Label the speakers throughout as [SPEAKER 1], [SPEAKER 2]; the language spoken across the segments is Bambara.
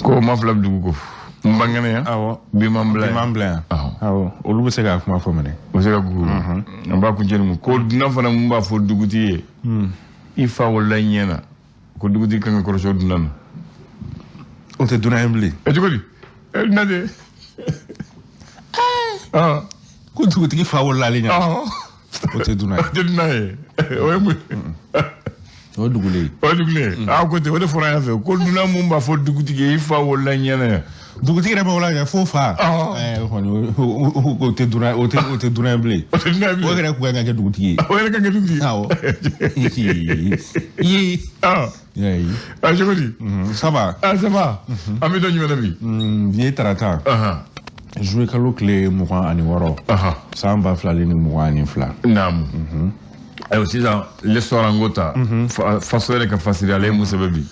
[SPEAKER 1] Ko ma fila bɛ dugu ko n bangena yan. Bi ma n bila
[SPEAKER 2] Bi
[SPEAKER 1] yan.
[SPEAKER 2] m'an bila yan. Awɔ, olu bɛ se k'a kuma fɔ minɛ.
[SPEAKER 1] O bɛ se ka gugu. An b'a kuncɛ ni mun ko dunan fana mun b'a fɔ dugutigi ye i fa wolola i ɲɛ na, ko dugutigi kan ka kɔrɔsi o dunan na.
[SPEAKER 2] O tɛ dunan ye bilen.
[SPEAKER 1] E, cogo di? E, dunan tɛ.
[SPEAKER 2] Ko dugutigi fa wolola ale ɲɛ, o tɛ dunan
[SPEAKER 1] O
[SPEAKER 2] ye.
[SPEAKER 1] tɛ dunan ye, o ye mun ye?
[SPEAKER 2] O ye dugulen ye.
[SPEAKER 1] O ye dugulen ye. A ko ten, o de fɔra an fɛ ko dunan mun b'a fɔ dugutigi ye i fa wolola i ɲɛ na yan.
[SPEAKER 2] Dugutigi yɛrɛ bɛ wolo ɲɛ fo fa. O kɔni, o tɛ dunan, o tɛ dunan ye bilen.
[SPEAKER 1] O tɛ dunan ye
[SPEAKER 2] O
[SPEAKER 1] bilen.
[SPEAKER 2] yɛrɛ kun kan ka kɛ dugutigi ye.
[SPEAKER 1] O yɛrɛ kan ka kɛ dugutigi ye.
[SPEAKER 2] Awɔ, ye. Ayi.
[SPEAKER 1] A, cogo di?
[SPEAKER 2] Ça va.
[SPEAKER 1] Ah, ça va. An bɛ don jumɛn na bi?
[SPEAKER 2] Bi ye tarata, juillet kalo tile 26, san 2022.
[SPEAKER 1] Naamu. Ayiwa, sisan l'Essor, an k'o ta. Faso yɛrɛ ka fasiri, ale ye mun sɛbɛn bi?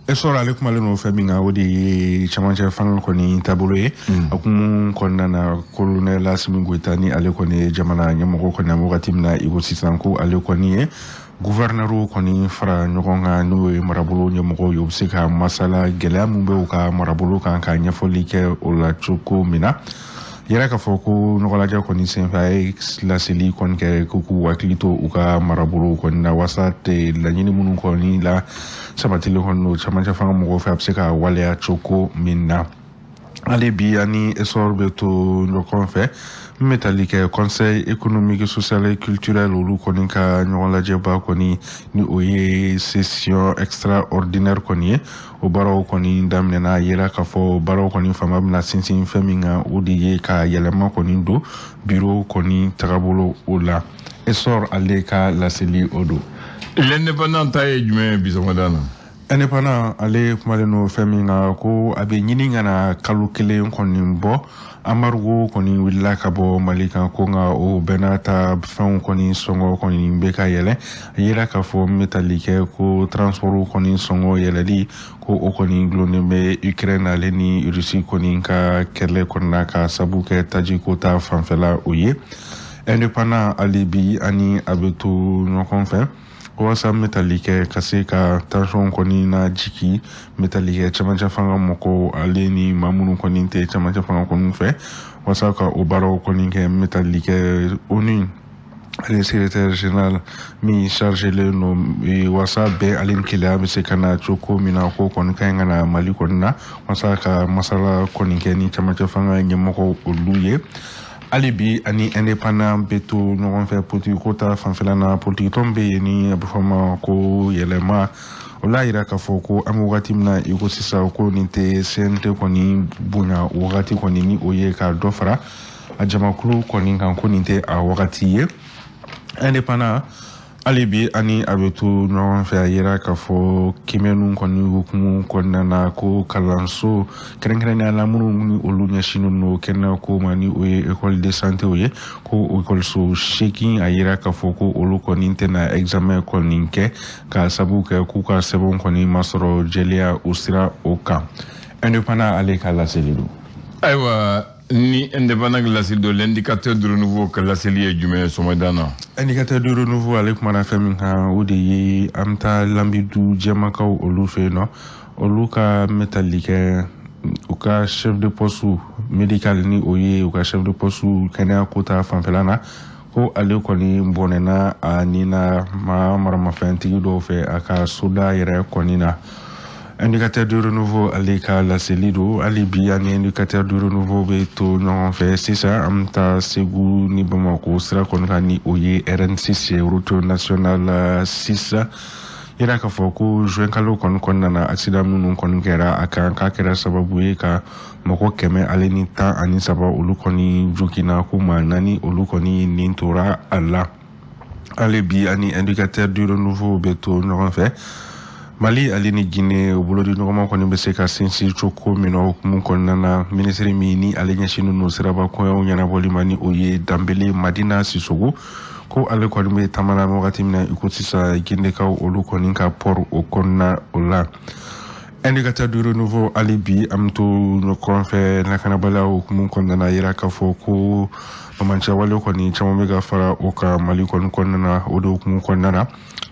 [SPEAKER 2] Essor, ale kumalen don fɛn min kan, o de ye camancɛ fanga kɔni taabolo ye. A kun kɔnɔna na, colonel Asimi Goyita ni ale kɔni ye jamana ɲɛmɔgɔ kɔni, an bɛ wagati min na i ko sisan, ko ale kɔni ye gouverneur kɔni fara ɲɔgɔn kan, n'o ye marabolo ɲɛmɔgɔw ye, u bɛ se ka masala gɛlɛya min bɛ u ka marabolo kan, ka ɲɛfɔli kɛ o la cogo min na. Yɛrɛ k'a fɔ ko ɲɔgɔnlajɛ kɔni senfɛ, a ye laseli kɔni kɛ ko k'u hakili to u ka marabolo kɔni na, wasa tɛ laɲini minnu kɔni la sabatilen kɔni don camancɛ fanga mɔgɔw fɛ, a bɛ se ka waleya cogo min na. Hali bi, ani Essor bɛ to ɲɔgɔn fɛ. Min bɛ tali kɛ Conseil économique, social et culturel, olu kɔni ka ɲɔgɔn lajɛba kɔni, ni o ye session extraordinaire kɔni ye, o baaraw kɔni daminɛna. A yera k'a fɔ baaraw kɔni fanba bɛna sinsin fɛn min kan, o de ye ka yɛlɛma kɔni don bureau kɔni tagabolo o la. Essor ale ka laseli o don.
[SPEAKER 1] L'Indépendant ta ye jumɛn ye bi sɔgɔmada na?
[SPEAKER 2] Indépendant, ale kumalen don fɛn min kan, ko a bɛ ɲini ka na kalo kelen kɔni bɔ, embargo kɔni wulila ka bɔ Mali kan, ko nka o bɛɛ n'a ta, fɛnw kɔni sɔngɔ kɔni bɛ ka yɛlɛ. A yera k'a fɔ min bɛ tali kɛ ko transport kɔni sɔngɔ yɛlɛli, ko o kɔni gulonnen bɛ Ukraine ale ni Russie kɔni ka kɛlɛ kɔnɔna, ka sabu kɛ tajiko ta fanfɛla o ye. Indépendant, hali bi ani a bɛ to ɲɔgɔn fɛ, walasa n bɛ tali kɛ ka se ka tension kɔni na jigi, n bɛ tali kɛ camancɛ fanga mɔgɔw ale ni maa minnu kɔni tɛ camancɛ fanga kɔni fɛ, walasa ka o baaraw kɔni kɛ. N bɛ tali kɛ ONU ale secrétaire général min chargelen don walasa bɛn ale ni kelenya bɛ se ka na cogo min na, ko kɔni ka ɲi ka na Mali kɔni na, walasa ka masala kɔni kɛ ni camancɛ fanga ɲɛmɔgɔw olu ye. Hali bi, ani Indépendant bɛ to ɲɔgɔn fɛ. Politiki ko ta fanfɛla na, politiki tɔn bɛ yen ni a bɛ fɔ ma ko Yɛlɛma, o l'a yira k'a fɔ ko an bɛ wagati min na i ko sisan, ko nin tɛ CNT kɔni bonya wagati kɔni, ni o ye ka dɔ fara a jamakulu kɔni kan, ko nin tɛ a wagati ye. Indépendant, hali bi ani a bɛ to ɲɔgɔn fɛ. A yira k'a fɔ kimɛnu kɔni hukumu kɔnɔna na, ko kalanso kɛrɛnkɛrɛnnenya la minnu ni olu ɲɛsinnen don kɛnɛya ko ma, ni o ye école de santé ye, ko ekɔliso 8, a yira k'a fɔ ko olu kɔni tɛna examen kɔni kɛ, ka sabu kɛ k'u ka sɛbɛnw kɔni ma sɔrɔ jɛlenya o sira o kan. Indépendant ale ka laseli don.
[SPEAKER 1] Ayiwa, ni Indépendant ka laseli don, L'Indicateur du Renouveau ka laseli ye jumɛn ye sɔgɔmada na?
[SPEAKER 2] Indicateur du Renouveau, ale kumana fɛn min kan, o de ye an bɛ taa Lambidu jɛmakaw olu fɛ yen nɔ, olu ka n bɛ tali kɛ u ka chef de poste médical, ni o ye u ka chef de poste kɛnɛya ko ta fanfɛla na, ko ale kɔni bɔnɛna a ni na maa maramafɛntigi dɔw fɛ a ka soda yɛrɛ kɔni na. Indicateur du Renouveau ale ka laseli don. Hali bi, ani Indicateur du Renouveau bɛ to ɲɔgɔn fɛ. Sisan an bɛ taa Segu ni Bamako sira kɔni kan, ni o ye RN6 ye, route nationale 6. Yira k'a fɔ ko juin kalo kɔni kɔnɔna na, accident minnu kɔni kɛra a kan, k'a kɛra sababu ye ka mɔgɔ 113 olu kɔni joginna, ko maa naani olu kɔni nin tora a la. Hali bi, ani Indicateur du Renouveau bɛ to ɲɔgɔn fɛ. Mali ale ni Guinée, o bolodi ɲɔgɔnma kɔni bɛ se ka sinsin cogo min na, o hukumu kɔnɔna na, minisiri min ni ale ɲɛsinnen don siraba kɔɲɔw ɲɛnabɔli ma, ni o ye Danbele Madina Sisogo, ko ale kɔni bɛ taama na wagati min na i ko sisan, Guinékaw olu kɔni ka port o kɔnɔna o la. Indicateur du Renouveau, hali bi an bɛ to ɲɔgɔn fɛ lakanabaliya hukumu kɔnɔna na. Yira k'a fɔ ko bamancɛwale kɔni caman bɛ ka fara o kan Mali kɔni kɔnɔna na. O de hukumu kɔnɔna na,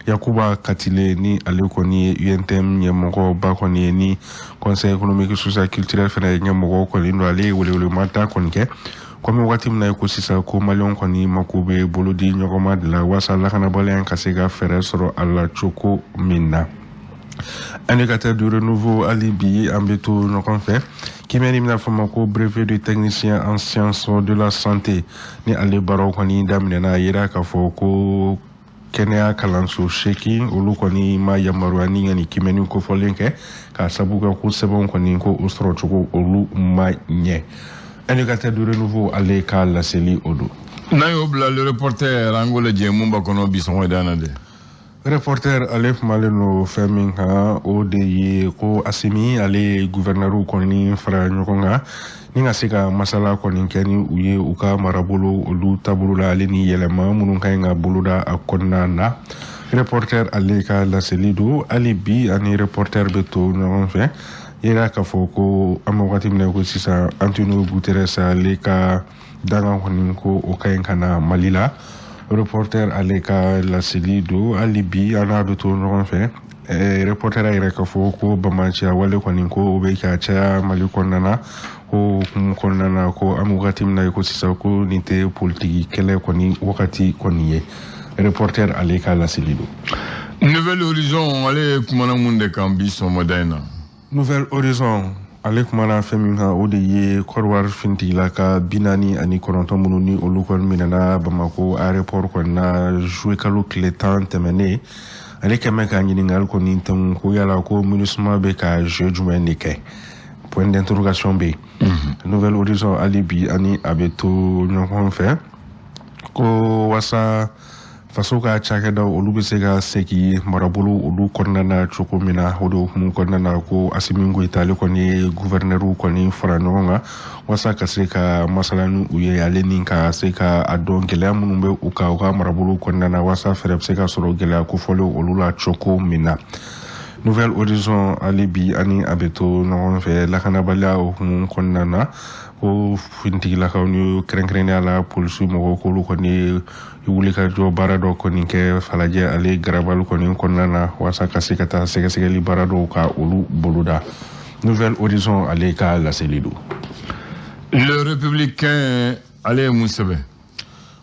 [SPEAKER 2] Yakuba Katile, ni ale kɔni ye UNTM ɲɛmɔgɔba kɔni ye, ni Conseil économique, social, culturel fɛnɛ ɲɛmɔgɔ kɔni don, ale ye welewelema kɔni kɛ komi wagati min na i ko sisan ko Maliyɛnw kɔni mako bɛ bolo di ɲɔgɔn ma de la walasa lakanabaliya ka se ka fɛɛrɛ sɔrɔ a la cogo min na. Indicateur du Renouveau, hali bi an bɛ to ɲɔgɔn fɛ. Kimɛni bɛna fɔ ma ko brevet de technicien en sciences de la santé, ni ale baaraw kɔni daminɛna, a yira k'a fɔ ko kɛnɛya kalanso 8, olu kɔni ma yamaruya ni ka nin kimɛni kofɔlen kɛ, k'a sabu kɛ ko sɛbɛnw kɔni ko o sɔrɔ cogo olu ma ɲɛ. Indicateur du Renouveau ale ka laseli o don.
[SPEAKER 1] N'an y'o bila, Le Reporter, an k'o lajɛ mun b'a kɔnɔ bi sɔgɔmada in na dɛ.
[SPEAKER 2] Reporter ale kumalen no fɛn min kan, o de ye ko Asimi ale ye gouverneur kɔni fara ɲɔgɔn kan ni ka se ka masala kɔni kɛ ni u ye u ka marabolo olu taabolo la, ale ni yɛlɛma minnu ka ɲi ka boloda a kɔnɔna na. Reporter ale ka laseli don. Hali bi ani Reporter bɛ to ɲɔgɔn fɛ. Yira k'a fɔ ko an bɛ wagati min na ko sisan, Antonio Guterres ale ka dangan kɔni ko o ka ɲi ka na Mali la. Reporter ale ka laseli don. Hali bi an n'a bɛ to ɲɔgɔn fɛ. Reporter yɛrɛ k'a fɔ ko bamaciya wale kɔni ko o bɛ ka caya Mali kɔnɔna na, ko hukumu kɔnɔna na, ko an bɛ wagati min na ko sisan, ko nin tɛ politiki kɛlɛ kɔni wagati kɔni ye. Reporter ale ka laseli don.
[SPEAKER 1] Nouvel Horizon ale kumana mun de kan bi sɔgɔmada in na?
[SPEAKER 2] Nouvel Horizon ale kumana fɛn min kan, o de ye Kɔdiwari finitigila ka 49 minnu ni olu kɔni minɛna Bamako aéroport kɔni na juillet kalo tile 10 tɛmɛnen. Ale kɛmɛ ka ɲininkali kɔni tɛnku ko yala ko MINUSMA bɛ ka jeu jumɛn de kɛ? Point d'interrogation bɛ yen. Nouvel Horizon, hali bi ani a bɛ to ɲɔgɔn fɛ, ko wasa faso ka cakɛdaw olu bɛ se ka segin marabolo olu kɔnɔna na cogo min na. O de hukumu kɔnɔna na, ko Asimi Goyita ale kɔni ye guvɛrnɛriw kɔni fara ɲɔgɔn kan walasa ka se ka masala ni u ye, ale ni ka se ka a dɔn gɛlɛya minnu bɛ u kan u ka marabolo kɔnɔna na, walasa fɛɛrɛ bɛ se ka sɔrɔ gɛlɛya kofɔlenw olu la cogo min na. Nouvel Horizon, hali bi ani a bɛ to ɲɔgɔn fɛ. Lakanabaliya hukumu kɔnɔna na, ko finitigilakaw ni kɛrɛnkɛrɛnnenya la polisiw mɔgɔw, k'olu kɔni ye wulikajɔ baara dɔ kɔni kɛ Falajɛ ale garabali kɔni kɔnɔna na, walasa ka se ka taa sɛgɛsɛgɛli baara dɔw ka olu boloda. Nouvel Horizon ale ka laseli don.
[SPEAKER 1] Le Républicain ale ye mun sɛbɛn?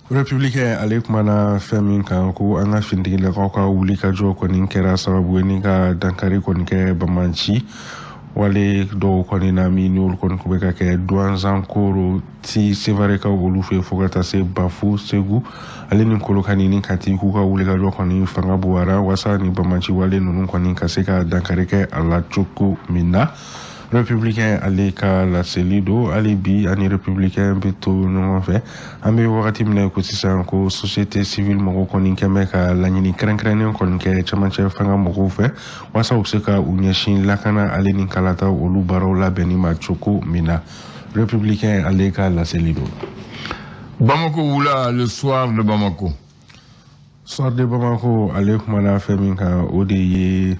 [SPEAKER 2] Républicain ale kumana fɛn min kan, ko an ka finitigilakaw ka wulikajɔ kɔni kɛra sababu ye ni ka dankari kɔni kɛ bamanci wale dɔw kɔni na, min n'olu kɔni tun bɛ ka kɛ Duwanzankoro ti Sevarekaw olu fɛ, fo ka taa se Bafu, Segu ale ni Kolokani ni Kati, k'u ka wulikajɔ kɔni fanga bonyara walasa ni bamanci wale ninnu kɔni ka se ka dankari kɛ a la cogo min na. Républicain ale ka laseli don. Hali bi ani Républicain bɛ to ɲɔgɔn fɛ. An bɛ wagati min na ko sisan, ko société civile mɔgɔw kɔni kɛn bɛ ka laɲini kɛrɛnkɛrɛnnen kɔni kɛ cɛmancɛ fanga mɔgɔw fɛ, walasa u bɛ se ka u ɲɛsin lakana ale ni kalata olu baaraw labɛnni ma cogo min na. Républicain ale ka laseli don.
[SPEAKER 1] Bamako wula, Le Soir de Bamako.
[SPEAKER 2] Soir de Bamako ale kumana fɛn min kan, o de ye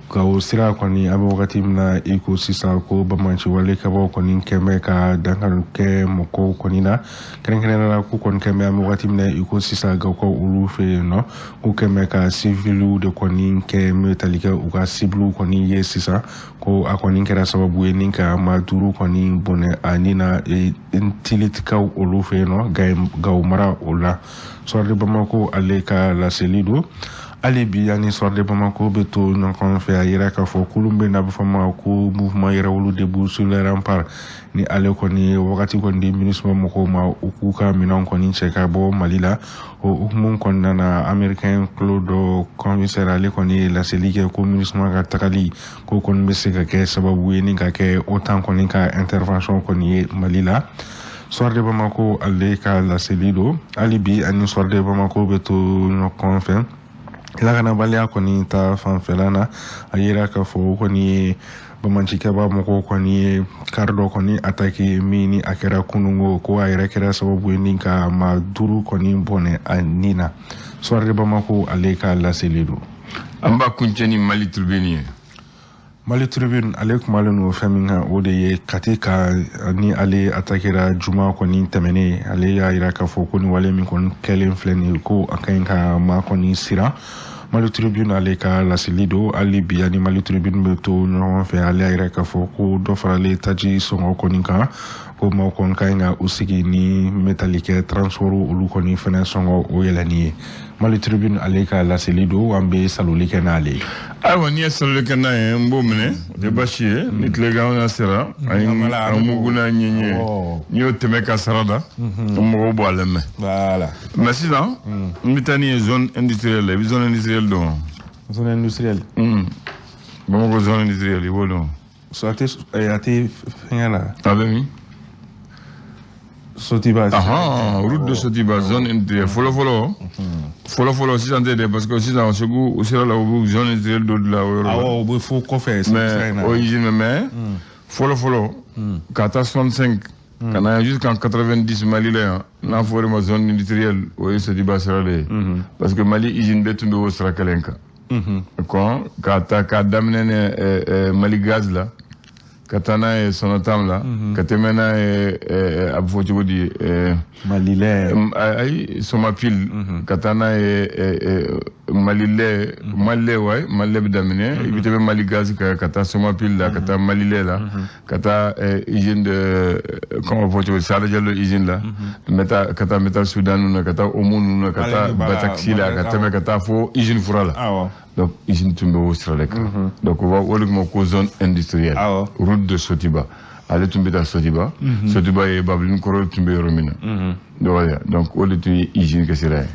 [SPEAKER 2] ka o sira kɔni, an bɛ wagati min na i ko sisan, ko bamanci wale kɛbaw kɔni kɛn bɛ ka dankari kɛ mɔgɔw kɔni na, kɛrɛnkɛrɛnnenya la ko kɔni kɛn bɛ, an bɛ wagati min na i ko sisan, Gawukaw olu fɛ yen nɔ, ko kɛn bɛ ka siviliw de kɔni kɛ min bɛ tali kɛ u ka sibiliw kɔni ye sisan, ko a kɔni kɛra sababu ye ni ka maa 5 kɔni bɔnɛ a ni na Ntilitikaw olu fɛ yen nɔ, Gawo mara o la. Soir de Bamako ale ka laseli don. Hali bi ani Soir de Bamako bɛ to ɲɔgɔn fɛ. A yira k'a fɔ kulu bɛ n'a bɛ fɔ ma ko Mouvement Yɛrɛwolo Debout sur les Remparts, ni ale kɔni ye wagati kɔni di MINUSMA mɔgɔw ma u k'u ka minɛnw kɔni cɛ ka bɔ Mali la. O hukumu kɔnɔna na, Américain Claude Commissaire ale kɔni ye laseli kɛ ko MINUSMA ka tagali ko kɔni bɛ se ka kɛ sababu ye ni ka kɛ OTAN kɔni ka intervention kɔni ye Mali la. Soir de Bamako ale ka laseli don. Hali bi ani Soir de Bamako bɛ to ɲɔgɔn fɛ. Lakanabaliya kɔni ta fanfɛla na, a yira k'a fɔ o kɔni ye bamancikɛba mɔgɔw kɔni ye kari dɔ kɔni attaqué, min ni a kɛra kunungo, ko a yɛrɛ kɛra sababu ye ni ka maa 5 kɔni bɔnɛ a ni na. Soir de Bamako ale ka laseli don.
[SPEAKER 1] An b'a kuncɛ ni Mali Tribune ye.
[SPEAKER 2] Mali Tribune ale kumalen don fɛn min kan, o de ye Kati ka ni ale atakera juma kɔni tɛmɛnen. Ale y'a yira k'a fɔ ko ni wale min kɔni kɛlen filɛ nin ye, ko a ka ɲi ka maa kɔni siran. Mali Tribune ale ka laseli don. Hali bi ani Mali Tribune bɛ to ɲɔgɔn fɛ. Ale y'a yira k'a fɔ ko dɔ faralen taji sɔngɔ kɔni kan, ko maaw kɔni ka ɲi ka u sigi ni metalikɛ transport olu kɔni fɛnɛ sɔngɔ o yɛlɛnni ye. Mali Tribune ale ka laseli don. An bɛ saloli kɛ n'ale ye.
[SPEAKER 1] Ayiwa, n'i ye saloli kɛ n'a ye, n b'o minɛ, o tɛ baasi ye. Ni tilegan sera ani an mugu n'a ɲɛɲɛ, n'i y'o tɛmɛ ka sara da, mɔgɔw b'o ale mɛn.
[SPEAKER 2] Voilà.
[SPEAKER 1] Mais sisan n bɛ taa ni ye zone industrielle la. I bɛ zone industrielle dɔn?
[SPEAKER 2] Zone industrielle?
[SPEAKER 1] Bamakɔ zone industrielle, i b'o dɔn?
[SPEAKER 2] So a tɛ fɛngɛ la.
[SPEAKER 1] A bɛ min?
[SPEAKER 2] Sotiba.
[SPEAKER 1] Ahan, route de Sotiba, zone industrielle fɔlɔ fɔlɔ fɔlɔ fɔlɔ. Sisan tɛ dɛ, parce que sisan Segu o sira la, u bɛ zone industrielle dɔ dilan o yɔrɔ la.
[SPEAKER 2] Awɔ, u bɛ fo kɔfɛ.
[SPEAKER 1] Mais o usine, mais fɔlɔ fɔlɔ, ka taa 65 ka na jusqu'en 90, Mali la yan, n'a fɔra ma zone industrielle, o ye Sotiba sira de ye, parce que Mali usine bɛɛ tun bɛ o sira kelen kan. Kɔn ka taa k'a daminɛ ni Mali Gaz la, ka taa n'a ye Sonatam la, ka tɛmɛ n'a ye, a bɛ fɔ cogo di?
[SPEAKER 2] Malilɛ.
[SPEAKER 1] Ayi, Somapil, ka taa n'a ye Malilɛ. Malilɛ wayi, Malilɛ bɛ daminɛ, i bɛ tɛmɛ Mali Gaz kan, ka taa Somapil la, ka taa Malilɛ la, ka taa usine de, comment fɔ cogo di, Sada Diallo usine la, bɛ ka taa Metal Soudan ninnu na, ka taa Omo ninnu na, ka taa Bataxi la, ka tɛmɛ ka taa fo usine fura la. Donc usine tun bɛ o sira de kan. Donc o de ma ko zone industrielle, route de Sotiba. Ale tun bɛ taa Sotiba. Sotiba ye Babilini kɔrɔ tun bɛ yɔrɔ min na. Donc o de tun ye usine kɛ sira ye.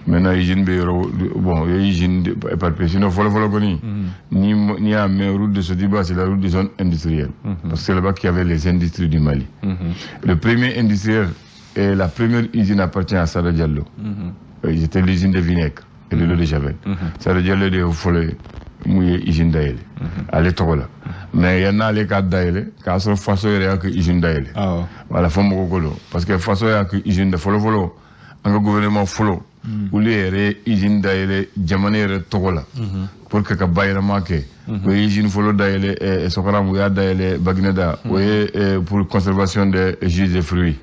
[SPEAKER 1] Maintenant usine bɛ yɔrɔ, bon, o ye usine éparpillé. Sinon fɔlɔ fɔlɔ kɔni, ni y'a mɛn route de Sotiba, c'est la route de zone industrielle, parce que c'est là-bas qu'il y avait les industries du Mali. Le premier industriel et la première usine appartient à Sada Diallo. C'était l'usine de vinaigre et de l'eau de Javel. Sada Diallo de ye fɔlɔ ye mun ye usine dayɛlɛ ale tɔgɔ la. Mais yann'ale k'a dayɛlɛ, k'a sɔrɔ faso yɛrɛ y'a kɛ usine dayɛlɛ. Voilà, fo mɔgɔw ko don, parce que faso y'a kɛ usine da fɔlɔ fɔlɔ. An ka gouvernement fɔlɔ, olu yɛrɛ ye usine dayɛlɛ jamana yɛrɛ tɔgɔ la pour que ka bayɛlɛma kɛ. O ye usine fɔlɔ dayɛlɛ Sɔkɔram, u y'a dayɛlɛ Bagineda, o ye pour conservation des jus de fruits,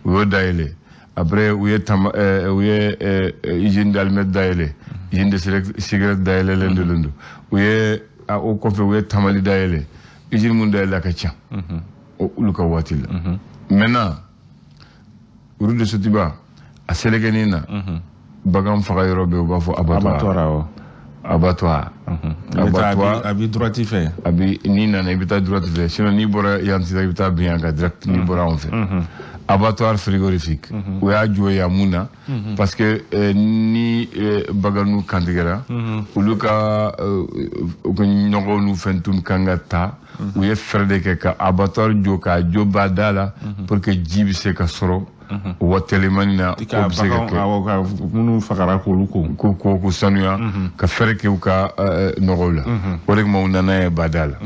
[SPEAKER 1] u y'o dayɛlɛ. Après u ye tama, u ye usine d'allumettes dayɛlɛ, usine de cigarette dayɛlɛlen de don. U ye o kɔfɛ, u ye tamali dayɛlɛ. Usine mun dayɛlɛ a ka ca olu ka waati la. Maintenant route de Sotiba, a selekɛnin na, bagan faga yɔrɔ bɛ, u b'a fɔ abattoir. Abattoir.
[SPEAKER 2] Abattoir. A bɛ droite fɛ.
[SPEAKER 1] A bɛ, n'i nana, i bɛ taa droite fɛ. Sinon n'i bɔra yan sisan, i bɛ taa bin yan kan direct, n'i bɔra anw fɛ. Abattoir frigorifique, u y'a jɔ yan mun na? Parce que ni baganw kantigɛra, olu ka u ka ɲɔgɔn n'u fɛn tun kan ka taa, u ye fɛɛrɛ de kɛ ka abattoir jɔ, k'a jɔ ba da la, pour que ji bɛ se ka sɔrɔ wa telimani na, o bɛ se ka
[SPEAKER 2] kɛ minnu fagara k'olu ko.
[SPEAKER 1] Ko sanuya, ka fɛɛrɛ kɛ u ka nɔgɔw la. O de kama u nana ye bada la.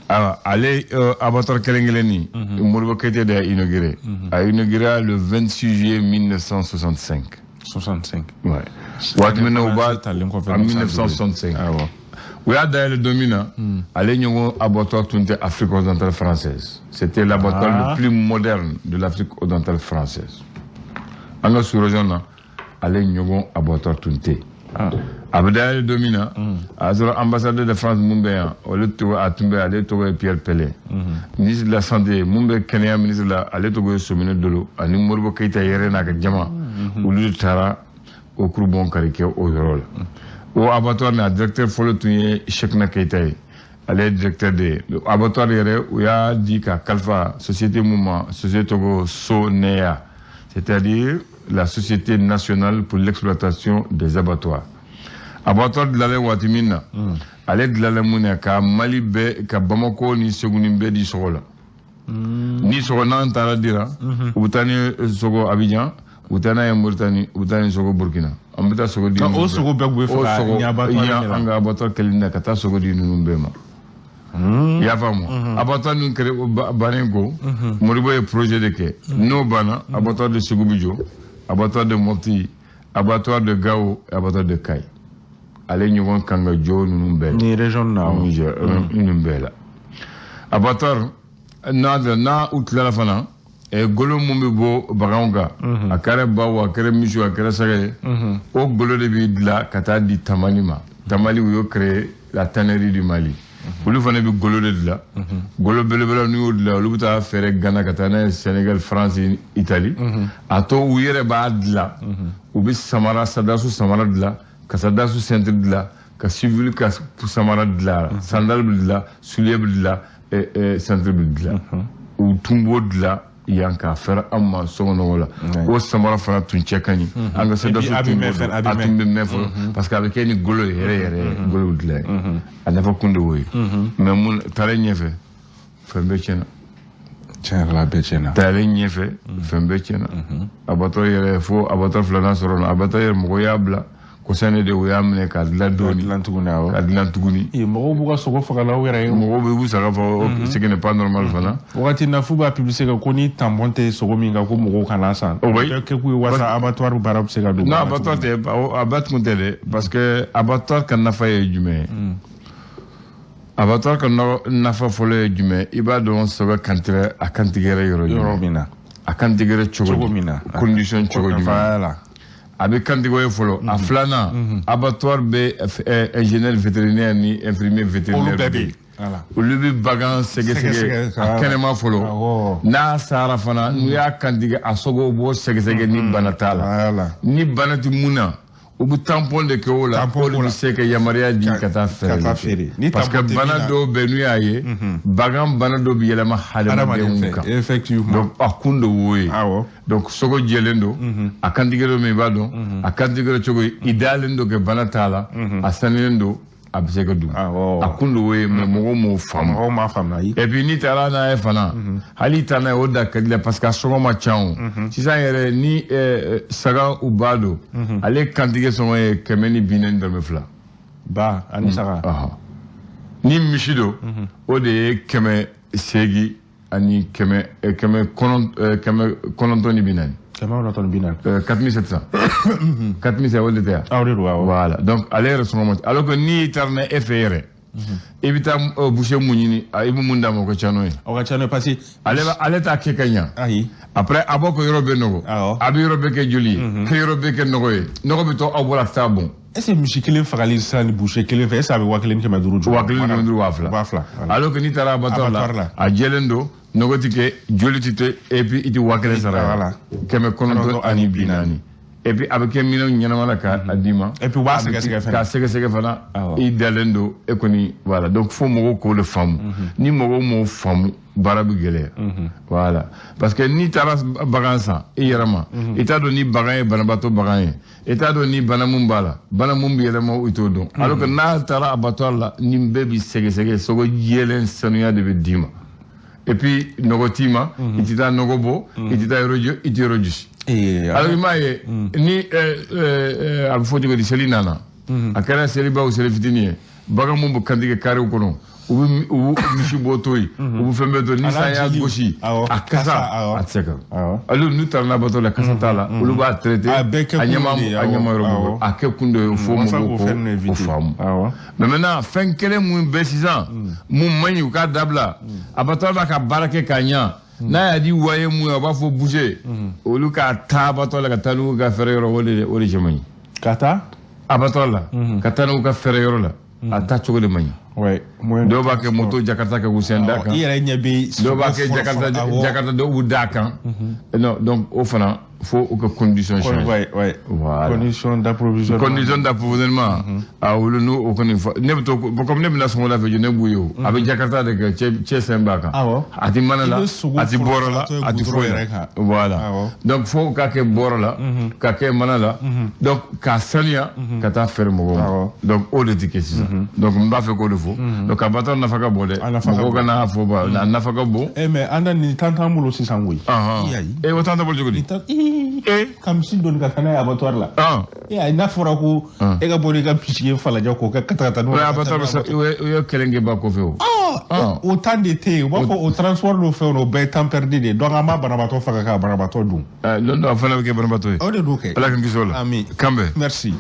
[SPEAKER 1] Ayiwa, ale abattoir kelen kelen nin, Modibo Keïta de y'a inauguré. A inauguré le 26 juillet 1965.
[SPEAKER 2] 65.
[SPEAKER 1] Ouais, waati min na u b'a, en 1965 u y'a dayɛlɛ don min na, ale ɲɔgɔn abattoir tun tɛ Afrique occidentale française. C'était l'abattoir le plus moderne de l'Afrique occidentale française. An ka sous-région na, ale ɲɔgɔn abattoir tun tɛ. A bɛ dayɛlɛ don min na, a y'a sɔrɔ ambassadeur de France mun bɛ yan, ale tɔgɔ, a tun bɛ, ale tɔgɔ ye Pierre Pellet. Ministre de la santé mun bɛ, kɛnɛya ministre la, ale tɔgɔ ye Somine Dolo. Ani Modibo Keïta yɛrɛ n'a ka jama, olu de taara o kurubɔn kari kɛ o yɔrɔ la. O abattoir n'a directeur fɔlɔ tun ye Cheikhna Keïta ye. Ale ye directeur de ye. Abattoir yɛrɛ, u y'a di ka kalifa société mun ma, société tɔgɔ SONEA, c'est-à-dire la Société nationale pour l'exploitation des abattoirs. Abattoir dilanlen waati min na, ale dilanlen mun na ka Mali bɛɛ, ka Bamako ni Segu ni bɛɛ di sogo la. Ni sogo n'an taara dira, u bɛ taa ni sogo Abidjan, u bɛ taa n'a ye Mauritanie, u bɛ taa ni sogo Burkina. An bɛ taa sogo di.
[SPEAKER 2] O sogo bɛɛ tun bɛ faga
[SPEAKER 1] ni abattoir, an ka abattoir kelen na, ka taa sogo di ninnu bɛɛ ma. I y'a faamu? Abattoir ninnu kɛrɛ bannen ko, Modibo ye projet de kɛ. N'o banna, abattoir de Segu bɛ jɔ, abattoir de Mopti, abattoir de Gao, abattoir de Kayes. Ale ɲɔgɔn kan ka jɔ ninnu bɛɛ la.
[SPEAKER 2] Ni région na, awɔ.
[SPEAKER 1] Niger ninnu bɛɛ la. Abattoir n'a n'a u tilala fana, golo mun bɛ bɔ baganw kan, a kɛra baw, a kɛra misiw, a kɛra saga ye, o golo de bɛ dilan ka taa di Tamali ma. Tamali, u y'o créé, la Tannerie du Mali. Olu fana bɛ golo de dilan, golo belebele. N'u y'o dilan, olu bɛ taa feere Ghana, ka taa n'a ye Sénégal, France, Italie. A to u yɛrɛ b'a dilan, u bɛ samara, sadasu samara dilan, ka sadasu ceinture dilan, ka civil ka samara dilan, sandale bɛ dilan, soulier bɛ dilan, ceinture bɛ dilan. U tun b'o dilan yan k'a fɛrɛ an ma sɔngɔ la. O samara fana tun cɛ ka ɲi. An ka sadasu
[SPEAKER 2] A bɛ
[SPEAKER 1] tun
[SPEAKER 2] mɛn
[SPEAKER 1] b'o
[SPEAKER 2] fɛnɛ,
[SPEAKER 1] dɔn.
[SPEAKER 2] a bɛ
[SPEAKER 1] A
[SPEAKER 2] mɛn.
[SPEAKER 1] tun bɛ mɛn fɔlɔ, parce que a bɛ kɛ ni golo ye yɛrɛ yɛrɛ ye, golo bɛ dilan ye. A nafa kun de y'o ye. Mais mun taalen ɲɛfɛ, fɛn bɛɛ tiɲɛna.
[SPEAKER 2] Tiɲɛ yɛrɛ la, a bɛɛ tiɲɛna.
[SPEAKER 1] Taalen ɲɛfɛ, fɛn bɛɛ tiɲɛna. Abattoir yɛrɛ, fo abattoir filanan sɔrɔ la. Abattoir yɛrɛ, mɔgɔ y'a bila kɔsani de, o y'a minɛ k'a dilan dɔɔni.
[SPEAKER 2] Dilan tuguni, awɔ.
[SPEAKER 1] K'a dilan tuguni.
[SPEAKER 2] Ee, mɔgɔw b'u ka sogo faga la u yɛrɛ ye.
[SPEAKER 1] Mɔgɔw bɛ b'u saga fɔ, ce qui n'est pas normal fana.
[SPEAKER 2] Wagati na f'u b'a publicité kɛ ko ni tampon tɛ sogo min kan, ko mɔgɔw kana san.
[SPEAKER 1] Oui.
[SPEAKER 2] Bɛɛ kɛ kun ye walasa abattoir baara bɛ se ka don.
[SPEAKER 1] Non, abattoir tɛ, a ba tun tɛ dɛ, parce que abattoir ka nafa ye jumɛn ye? Abattoir ka nafa fɔlɔ ye jumɛn? I b'a dɔn sɛbɛ kantigɛ, a kantigɛra yɔrɔ
[SPEAKER 2] yɔrɔ
[SPEAKER 1] jumɛn?
[SPEAKER 2] Min na.
[SPEAKER 1] A kantigɛra cogo
[SPEAKER 2] cogo
[SPEAKER 1] di?
[SPEAKER 2] Min na.
[SPEAKER 1] Condition cogo jumɛn?
[SPEAKER 2] Voilà.
[SPEAKER 1] A bɛ kantigɛ ye fɔlɔ. A filanan, abattoir bɛ ingénieur vétérinaire ni infirmier vétérinaire.
[SPEAKER 2] Olu bɛɛ bɛ yen. Voilà.
[SPEAKER 1] Olu bɛ bagan sɛgɛsɛgɛ
[SPEAKER 2] Sɛgɛsɛgɛ,
[SPEAKER 1] a kɛnɛma fɔlɔ. N'a sara fana, n'u y'a kantigɛ, a sogo b'o sɛgɛsɛgɛ ni bana t'a la.
[SPEAKER 2] Voilà.
[SPEAKER 1] Ni bana tɛ mun na, u bɛ tampon de kɛ o la.
[SPEAKER 2] Tampon
[SPEAKER 1] O de
[SPEAKER 2] k'o la.
[SPEAKER 1] bɛ se ka yamaruya di ka taa feere.
[SPEAKER 2] Ka taa feere. Ni
[SPEAKER 1] Parce que
[SPEAKER 2] tampon tɛ
[SPEAKER 1] bana
[SPEAKER 2] min na-
[SPEAKER 1] dɔw bɛ, n'u y'a ye, bagan bana dɔw bɛ yɛlɛma
[SPEAKER 2] hadamaden
[SPEAKER 1] hadamadenw
[SPEAKER 2] fɛ
[SPEAKER 1] kan.
[SPEAKER 2] Effectivement.
[SPEAKER 1] Donc a kun de wo ye. Donc sogo jɛlen don, a kantigɛ don min, i b'a dɔn a kantigɛ cogo ye, i dalen don kɛ bana t'a la, a sanulen don, a bɛ se ka dun. A kun de wo ye, mais mɔgɔw m'o faamu.
[SPEAKER 2] Mɔgɔw m'a faamu, ayi.
[SPEAKER 1] Et puis n'i taara n'a ye fana, hali i taa n'a ye, o da ka di la, parce que a sɔngɔ ma ca. O sisan yɛrɛ ni saga u b'a don, ale kantigɛ sɔngɔ ye 142.
[SPEAKER 2] Ba ani saga.
[SPEAKER 1] Ɔhɔn. Ni misi don, o de ye 800 ani kɛmɛ 940.
[SPEAKER 2] 940.
[SPEAKER 1] 4700, 4700, o de tɛ yan?
[SPEAKER 2] Aw de don, awɔ.
[SPEAKER 1] Voilà, donc ale yɛrɛ sɔngɔ ma ca, alors que n'i taara n'a e fɛ yɛrɛ, i bɛ taa boucher mun ɲini, i bɛ mun d'a ma, o ka ca n'o ye.
[SPEAKER 2] O ka ca n'o ye, parce que
[SPEAKER 1] Ale t'a kɛ ka ɲa.
[SPEAKER 2] Ayi.
[SPEAKER 1] Après a b'a ko yɔrɔ bɛ nɔgɔ. A bɛ yɔrɔ bɛ kɛ joli ye, kɛ yɔrɔ bɛ kɛ nɔgɔ ye, nɔgɔ bɛ to aw bolo, a tɛ taa bon.
[SPEAKER 2] Est ce que misi kelen fagali sisan ni boucher kelen fɛ, est ce que a bɛ 1500 jɔ?
[SPEAKER 1] 1500, 2000.
[SPEAKER 2] 2000, voilà.
[SPEAKER 1] Alors que n'i taara abattoir
[SPEAKER 2] Abattoir
[SPEAKER 1] la,
[SPEAKER 2] la.
[SPEAKER 1] a jɛlen don, nɔgɔ ti kɛ, joli ti tɛ, et puis i ti 1000 sara. 940. Et puis a bɛ kɛ minɛn ɲɛnama la k'a d'i ma.
[SPEAKER 2] Et puis u b'a
[SPEAKER 1] A bɛ
[SPEAKER 2] sɛgɛsɛgɛ fɛnɛ.
[SPEAKER 1] K'a sɛgɛsɛgɛ fana. I dalen don e kɔni. Voilà, donc fo mɔgɔw k'o de faamu. Ni mɔgɔw m'o faamu, baara bɛ gɛlɛya. Voilà, parce que n'i taara bagan san i yɛrɛ ma, i t'a dɔn ni bagan ye banabaatɔ bagan ye, i t'a dɔn ni bana mun b'a la, bana mun bɛ yɛlɛma, i t'o dɔn. Alors que n'a taara abattoir la, nin bɛɛ bi sɛgɛsɛgɛ, sogo jɛlen sanuya de bɛ d'i ma. Et puis nɔgɔ t'i ma, i tɛ taa nɔgɔ bɔ, i tɛ taa yɔrɔ jɔ, i tɛ yɔrɔ jɔsi. Alors i m'a ye ni a bɛ fɔ cogo di, seli nana, a kɛra seliba o seli fitinin ye, bagan mun bɛ kantigɛ karew kɔnɔ, u bɛ misi bɔ to yen, u bɛ fɛn bɛɛ to yen, ni san y'a gosi, a kasa a tɛ se ka. Alors n'u taara n'abattoir la, kasa t'a la, olu b'a traité.
[SPEAKER 2] A bɛɛ kɛ
[SPEAKER 1] a
[SPEAKER 2] kun
[SPEAKER 1] ɲɛma
[SPEAKER 2] de ye,
[SPEAKER 1] a ɲɛma yɔrɔ b'u bolo. A kɛ kun de ye, fo
[SPEAKER 2] Walasa
[SPEAKER 1] mɔgɔw
[SPEAKER 2] k'o fɛn ninnu
[SPEAKER 1] k'o
[SPEAKER 2] éviter.
[SPEAKER 1] faamu. Mais maintenant, fɛn kelen mun bɛ sisan, mun man ɲi, u k'a dabila. Abattoir b'a ka baara kɛ k'a ɲa. N'a y'a di waye mun ye, a b'a fɔ boucher olu k'a taa abattoir la ka taa n'u ka fɛrɛ yɔrɔ, o de cɛ man ɲi.
[SPEAKER 2] Ka taa
[SPEAKER 1] Abattoir la ka taa n'u ka fɛrɛ yɔrɔ la, a taa cogo de man ɲi.
[SPEAKER 2] Ouais, moyen de
[SPEAKER 1] Dɔw b'a kɛ moto Jakarta kɛ k'u sen da kan.
[SPEAKER 2] I yɛrɛ ɲɛ bɛ
[SPEAKER 1] Dɔw b'a kɛ
[SPEAKER 2] fɔlɔ-
[SPEAKER 1] Jakarta.
[SPEAKER 2] Fɔlɔ, awɔ.
[SPEAKER 1] Jakarta, dɔw b'u da kan. Non, donc o fana, fo u ka condition changer. Voilà.
[SPEAKER 2] Condition d'approvisionnement.
[SPEAKER 1] Condition d'approvisionnement, a olu n'u o kɔni fɔ, ne bɛ to comme ne bɛna sɔngɔ la fɛ, ne b'u ye o a bɛ Jakarta de kɛ, cɛ sen b'a kan. A ti mana la,
[SPEAKER 2] I bɛ sogo
[SPEAKER 1] a ti
[SPEAKER 2] fɔlɔ
[SPEAKER 1] bɔrɔ la,
[SPEAKER 2] fagatɔ ye
[SPEAKER 1] a ti
[SPEAKER 2] goudron
[SPEAKER 1] foyi
[SPEAKER 2] yɛrɛ
[SPEAKER 1] la.
[SPEAKER 2] kan.
[SPEAKER 1] Voilà.
[SPEAKER 2] Awɔ.
[SPEAKER 1] Donc fo k'a kɛ bɔrɔ la, k'a kɛ mana la, donc k'a sanuya ka taa feere mɔgɔw ma. Donc o de ti kɛ sisan. Donc n b'a fɛ k'o de fɔ. Donc abattoir nafa ka bon dɛ.
[SPEAKER 2] A nafa ka
[SPEAKER 1] Mɔgɔw
[SPEAKER 2] bon.
[SPEAKER 1] kana fɔ ba, a nafa ka bon.
[SPEAKER 2] Eh, mais an na nin tan t'an bolo sisan koyi. Ayi.
[SPEAKER 1] E, o t'an bolo cogo di?
[SPEAKER 2] Tan ii ka misi doni ka taa n'a ye abattoir la. E ayi, n'a fɔra ko e ka bɔ n'i ka misi ye Falajɛ k'o kɛ ka taa ka taa n'o
[SPEAKER 1] O
[SPEAKER 2] ye
[SPEAKER 1] ye
[SPEAKER 2] ka taa
[SPEAKER 1] abattoir
[SPEAKER 2] n'o
[SPEAKER 1] bɛ
[SPEAKER 2] ye
[SPEAKER 1] sa, o ye kelen kɛ ba kɔfɛ o.
[SPEAKER 2] O temps de tɛ yen. U b'a fɔ o transport n'o fɛnw na, o bɛɛ ye temps perdu de ye. Donc an b'a banabaatɔ faga k'a banabaatɔ dun.
[SPEAKER 1] Don dɔ a fana bɛ kɛ banabaatɔ ye.
[SPEAKER 2] O de don kɛ.
[SPEAKER 1] Ala k'an kisi o la.
[SPEAKER 2] Amin.
[SPEAKER 1] Kan bɛn.
[SPEAKER 2] Merci.